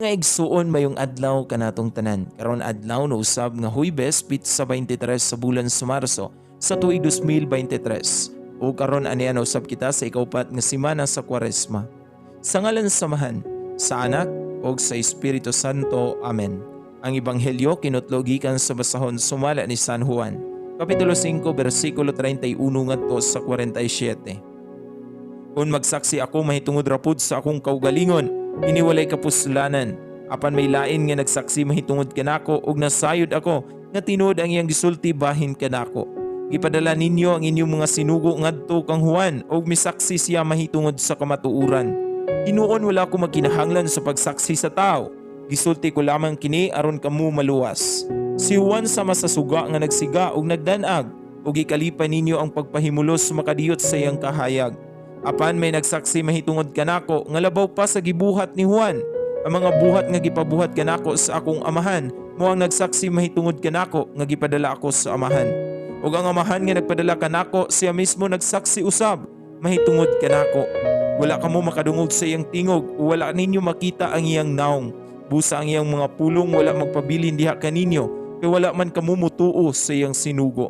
Mga igsuon, mayong adlaw kanatong tanan. Karon adlaw na usab nga Huwebes, pitsa 23 sa bulan sa Marso sa tuig 2023. O karon aniya na usab kita sa ikaupat nga semana sa Kwaresma. Sa ngalan sa Amahan, sa Anak ug sa Espiritu Santo. Amen. Ang Ebanghelyo kinutlo gikan sa basahon sumala ni San Juan, Kapitulo 5, bersikulo 31 ngadto sa 47. Kung magsaksi ako mahitungod ra pud sa akong kaugalingon, ini walay kapuslanan. Apan may lain nga nagsaksi mahitungod kanako ug nasayod ako nga tinuod ang iyang gisulti bahin kanako. Gipadala ninyo ang inyong mga sinugo ngadto kang Juan ug misaksi siya mahitungod sa kamatuoran. Hinuon wala ko magkinahanglan sa pagsaksi sa tao. Gisulti ko lamang kini aron kamo maluwas. Si Juan sama sa suga nga nagsiga ug nagdanag ug gikalipay ninyo ang pagpahimulos makadiyot sa iyang kahayag. Apan may nagsaksi mahitungod kanako nga labaw pa sa gibuhat ni Juan. Ang mga buhat nga gipabuhat kanako sa akong Amahan mao ang nagsaksi mahitungod kanako nga gipadala ako sa Amahan. Ug ang Amahan nga nagpadala kanako, siya mismo nagsaksi usab mahitungod kanako. Wala kamo makadungog sa iyang tingog ug wala ninyo makita ang iyang naong. Busa ang iyang mga pulong wala magpabilin diha kaninyo kay wala man kamo mutuo sa iyang sinugo.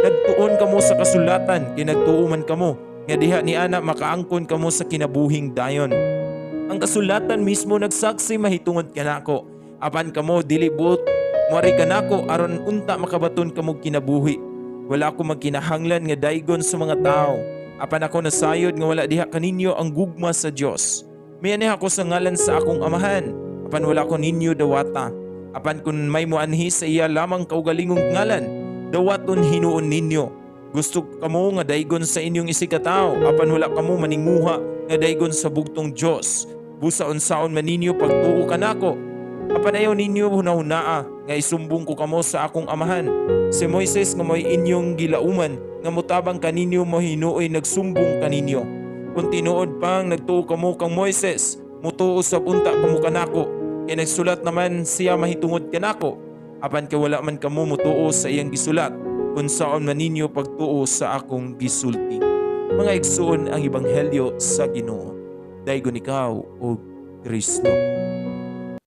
Nagtuon kamo sa kasulatan kay nagtuo man kamo nga diha ni ana makaangkon kamo sa kinabuhing dayon. Ang kasulatan mismo nagsaksi mahitungod kanako. Apan kamo dili buot moari kanako aron unta makabaton kamo kinabuhi. Wala ako magkinahanglan nga daygon sa mga tao. Apan ako nasayod nga wala diha kaninyo ang gugma sa Dios. Mianhi ako sa ngalan sa akong Amahan, apan wala ko ninyo dawata. Apan kung may moanhi sa iya lamang kaugalingong ngalan, dawaton hinuon ninyo. Gusto kamo nga daygon sa inyong isigkatawo, apan wala kamo maninguha nga daygon sa bugtong Dios. Busa unsaon man ninyo pagtuo kanako. Apan ayaw ninyo hunahunaa nga isumbong ko kamo sa akong Amahan. Si Moises nga mo'y inyong gilauman nga motabang kaninyo mao hinuoy nagsumbong kaninyo. Kung tinuod pang nagtuo kamo kang Moises, mutuo sab unta kamo kanako. Kay nagsulat naman siya mahitungod kanako. Apan kay wala man kamo mutuo sa iyang gisulat, unsaon man ninyo pagtuo sa akong gisulti. Mga igsuon, ang Ebanghelyo sa Ginoo. Daygon ikaw, o Kristo.